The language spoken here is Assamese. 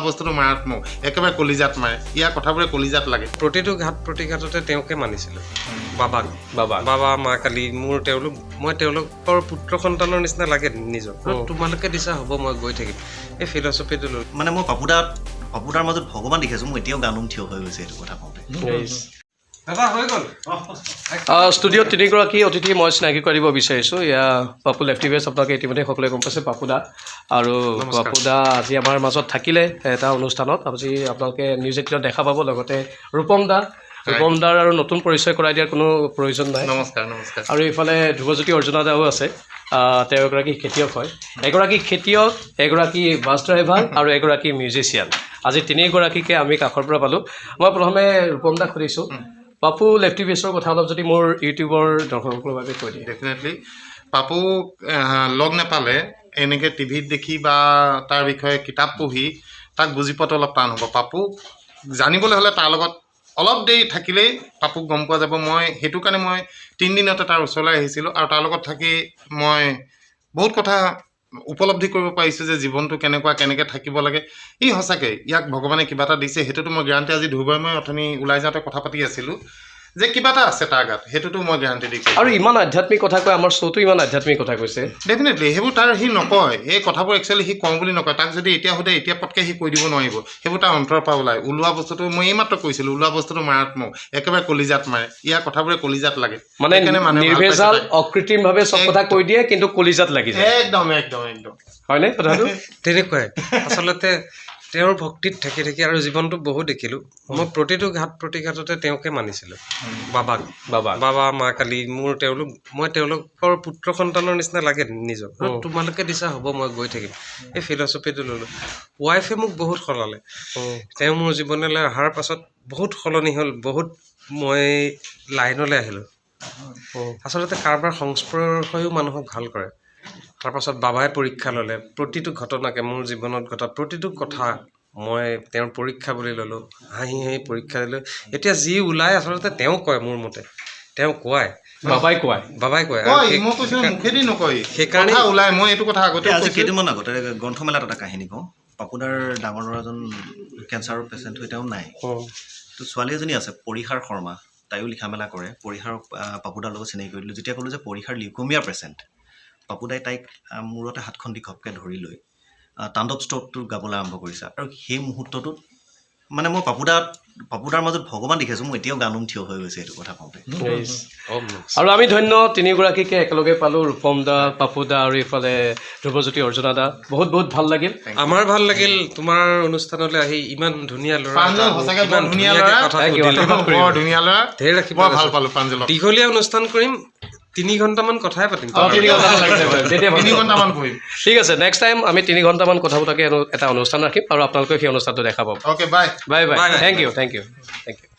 বস্তুটো মাৰাত্মক, একেবাৰে কলিজাত মাৰে। ইয়াৰ কথাবোৰে কলিজাত লাগে। প্ৰতিটো ঘাট প্ৰতিঘাততে তেওঁকে মানিছিলোঁ, বাবাক। বাবা। বাবা, মা কালী, মোৰ তেওঁলোক, মই তেওঁলোকৰ পুত্ৰ সন্তানৰ নিচিনা লাগে নিজৰ। তোমালোকে দিছা হ'ব, মই গৈ থাকিম, এই ফিলচফিটো লৈ। মানে মই পাপুদাৰ মাজত ভগৱান দেখিছোঁ। মোৰ এতিয়াও গানোম থিয় হৈ গৈছে এইটো কথা কওঁতে। দাদা, হৈ গ'ল। ষ্টুডিঅ'ত তিনিগৰাকী অতিথি মই চিনাকি কৰাই দিব বিচাৰিছোঁ। এয়া পাপু লেফটি বেছ, আপোনালোকে ইতিমধ্যে সকলোৱে গম পাইছে, পাপুদা। আৰু নমস্কাৰ। পাপুদা আজি আমাৰ মাজত থাকিলে এটা অনুষ্ঠানত, আজি আপোনালোকে নিউজ 18ত দেখা পাব। লগতে ৰূপম দা, ৰূপম দাৰ আৰু নতুন পৰিচয় কৰাই দিয়াৰ কোনো প্ৰয়োজন নাই। নমস্কাৰ, নমস্কাৰ। আৰু এইফালে ধ্ৰুৱজ্যোতি অৰ্জুনা দাও আছে। তেওঁ এগৰাকী খেতিয়ক হয়। এগৰাকী খেতিয়ক, এগৰাকী বাছ ড্ৰাইভাৰ আৰু এগৰাকী মিউজিচিয়ান। আজি তিনিগৰাকীকে আমি কাষৰ পৰা পালোঁ। মই প্ৰথমে ৰূপম দাক সুধিছোঁ, পাপু লেফটি বেছৰ কথা অলপ যদি মোৰ ইউটিউবৰ দৰ্শকসকলৰ বাবে কৈ দিয়ে। ডেফিনেটলি। পাপুক লগ নাপালে, এনেকৈ টিভিত দেখি বা তাৰ বিষয়ে কিতাপ পঢ়ি তাক বুজি পোৱাটো অলপ টান হ'ব। পাপুক জানিবলৈ হ'লে তাৰ লগত অলপ দেৰি থাকিলেই পাপুক গম পোৱা যাব। মই সেইটো কাৰণে মই 3 দিনতে তাৰ ওচৰলৈ আহিছিলোঁ আৰু তাৰ লগত থাকি মই বহুত কথা উপলব্ধি কৰিব পাৰিছোঁ যে জীৱনটো কেনেকুৱা, কেনেকৈ থাকিব লাগে। ই সঁচাকৈ ইয়াক ভগৱানে কিবা এটা দিছে, সেইটোতো মই গেৰাণ্টি। আজি ধ্ৰুৱই মই অথনি ওলাই যাওঁতে কথা পাতি আছিলোঁ যে কিবা এটা আছে তাৰ গাত, সেইটোতো মই গেৰাণ্টি দি কৈছোঁ। আৰু ইমান আধ্যাত্মিক কথা কয়, আমাৰ শ্ব'টো ইমান আধ্যাত্মিক কথা কৈছে। ডেফিনেটলি। সেইবোৰ তাৰ সি নকয়, এই কথাবোৰ একচুৱেলি সি কওঁ বুলি নকয়। তাক যদি এতিয়া সোধে, এতিয়া পটকৈ সি কৈ দিব নোৱাৰিব। সেইবোৰ তাৰ অন্তৰৰ পৰা ওলায়। ওলোৱা বস্তুটো, মই এইমাত্ৰ কৈছিলোঁ, ওলোৱা বস্তুটো মাৰাত্মক, একেবাৰে কলিজাত মাৰে। ইয়াৰ কথাবোৰে কলিজাত লাগে। মানে সেইকাৰণে মানুহে ভাল পাইছে নিৰ্ভেজাল, তাক। অকৃত্ৰিমভাৱে চব কথা কৈ দিয়ে, কিন্তু কলিজাত লাগি যায়। একদম একদম একদম। হয়নে কথাটো? তেনেকুৱাই। আচলতে তেওঁৰ ভক্তিত থাকি থাকি আৰু জীৱনটো বহুত দেখিলোঁ। মই প্ৰতিটো ঘাট প্ৰতিঘাততে তেওঁকে মানিছিলোঁ, বাবাক। বাবা। বাবা, মা কালী, মোৰ তেওঁলোক, মই তেওঁলোকৰ পুত্ৰ সন্তানৰ নিচিনা লাগে নিজৰ। তোমালোকে দিছা হ'ব, মই গৈ থাকিম, এই ফিলচফিটো ল'লোঁ। ৱাইফে মোক বহুত সলালে। তেওঁ মোৰ জীৱনলৈ অহাৰ পাছত বহুত সলনি হ'ল, বহুত মই লাইনলৈ আহিলোঁ। আচলতে কাৰোবাৰ সংস্পৰ্শয়ো মানুহক ভাল কৰে। তাৰপাছত বাবাই পৰীক্ষা ল'লে। প্ৰতিটো ঘটনাকে, মোৰ জীৱনত ঘটা প্ৰতিটো কথা মই তেওঁৰ পৰীক্ষা বুলি ল'লোঁ। হাঁহি হাঁহি পৰীক্ষা দিলোঁ। এতিয়া যি ওলাই, আচলতে তেওঁ কয়, মোৰ মতে তেওঁ কোৱাই। বাবাই কোৱাই। বাবাই কয় আৰু কয়, মই কৈছোঁ, মুখেদি নকয়। সেইকাৰণে কথা ওলাই। মই এইটো কথা আগতে আজি কৈছোঁ। কেইদিনমান আগতে গ্ৰন্থমেলাত এটা কাহিনী কওঁ। পাপুদাৰ ডাঙৰ ল'ৰাজন কেঞ্চাৰৰ পেচেণ্ট হৈ তেওঁ নাই। তো ছোৱালী এজনী আছে, পৰিহাৰ শৰ্মা, তাইও লিখা মেলা কৰে। পৰিহাৰক পাপুদাৰ লগত চিনাকি কৰি দিলোঁ। যেতিয়া ক'লোঁ যে পৰিহাৰ লিউকমিয়াৰ পেচেণ্ট, পাপুদাই তাইক মূৰতে হাতখন দি ঘপকৈ ধৰি লৈ তাণ্ডৱ স্তোত্ৰটো গাবলৈ আৰম্ভ কৰিছে। আৰু সেই মুহূৰ্তটোত মানে মই পাপুদাৰ মাজত ভগৱান দেখিছোঁ। মোৰ এতিয়াও গানোম থিয় হৈ গৈছে এইটো কথা কওঁতে। ওম নমঃ। আৰু আমি ধন্য, তিনিগৰাকীকে একেলগে পালোঁ, ৰূপম দা, পাপু দা আৰু এইফালে ধ্ৰুৱজ্যোতি অৰ্জুনা দা। বহুত বহুত ভাল লাগিল। আমাৰ ভাল লাগিল তোমাৰ অনুষ্ঠানলৈ আহি। ইমান ধুনীয়া ল'ৰা প্ৰাঞ্জল এটা, সঁচাকৈ বৰ ইমান ধুনীয়া ধুনীয়াকে ল'ৰা। কথা Thank you, সুধিলে। আশীৰ্বাদ কৰিব। বৰ ধুনীয়া ল'ৰা। ধেৰ আশীৰ্বাদ বৰ ভাল আছে। পালোঁ প্ৰাঞ্জলক। দীঘলীয়া অনুষ্ঠান কৰিম, 3 ঘণ্টামান কথাই পাতিম। 3 ঘণ্টামান লাগিছে বাৰু, তেতিয়া ভাল তিনি হ'ব। ঘণ্টামান বহিম। ঠিক আছে, নেক্সট টাইম আমি 3 ঘণ্টামান কথা পতাকৈ এটা অনুষ্ঠান ৰাখিম আৰু আপোনালোকে সেই অনুষ্ঠানটো দেখা পাব। Okay, bye. Bye bye. Bye, bye. Thank you, thank you, thank you.